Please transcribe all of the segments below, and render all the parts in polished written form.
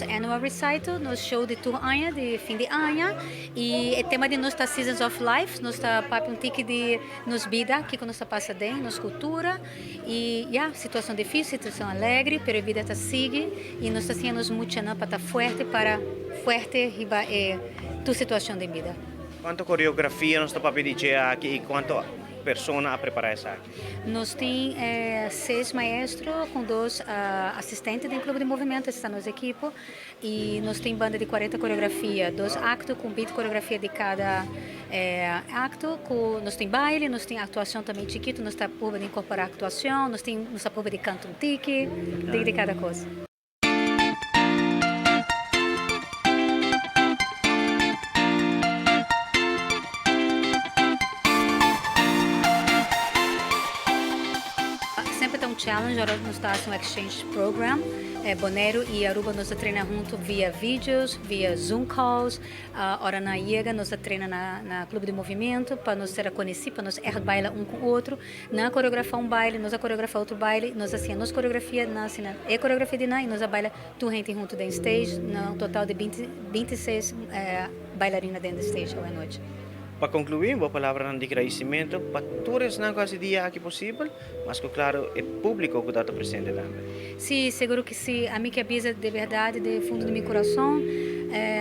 nos annual recital, nos show di tur aña, di fin di aña. Y e tema di nos ta Seasons of Life, nos ta papia un tiki di nos bida, kico nos ta pasa den, nos cultura. Y ya, situacion dificil, situacion alegre, pero e bida ta sigui y nos ta siña nos muchanan pa ta fuerte para fuerte riba e tur situacion den bida. Cuanto coreografia nos ta papia di dje aki y cuanto persona a prepara esaki? Nos tin seis maestro cu dos asistente den Club di Movimento, esta nos ekipo, y nos tin banda di cuarenta coreografia, dos acto cu binti coreografia di cada acto, cu nos tin baile, nos tin actuacion tambe chikito, nos ta prueba di incorpora actuacion, nos tin nos ta prueba di canta un tiki, tiki di cada cos. Semper ta un challenge ora nos ta haci un exchange program. Boneiru y Aruba nos ta traina hunto via videos, via zoom calls. Ora nan yega nos ta traina na Club di Movimiento pa nos ser conoci, pa nos echt baila un cu otro. Nan a coreografa un baile, nos a coreografa otro baile, nos a siña nos coreografia, nan a siña e coreografia di nan y nos a baila tur hende hunto den stage, na un total di binti, binti seis bailarina den de stage awe anochi. Pa conclui, bo palabranan di gradicimento pa tur esnan cu haci dia aki posibel, mas cu claro e publico cu ta ta presente tambe. Si, seguro cu si. Ami ke bisa de berdad de fundo di mi curason,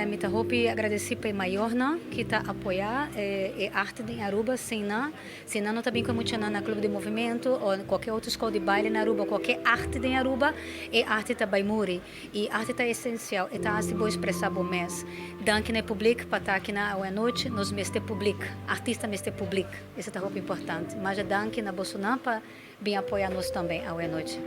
mi ta hopi agradeci pa e mayornan cu ta apoya e arte den Aruba, sin nan Si nan no ta bin ku e muchanan na Club di Movimento o kualke otro skol di baile na Aruba, kualke arte den Aruba, e arte ta bai muri. I arte ta esensial, e ta hasi bo ekspresá bo mes. Danki na e publik pa ta aki na awe anochi. Nos mester publik, artista mester publik. Esei ta hopi importante. Masha danki na bosonan pa bin apoyá nos tambe awe anochi.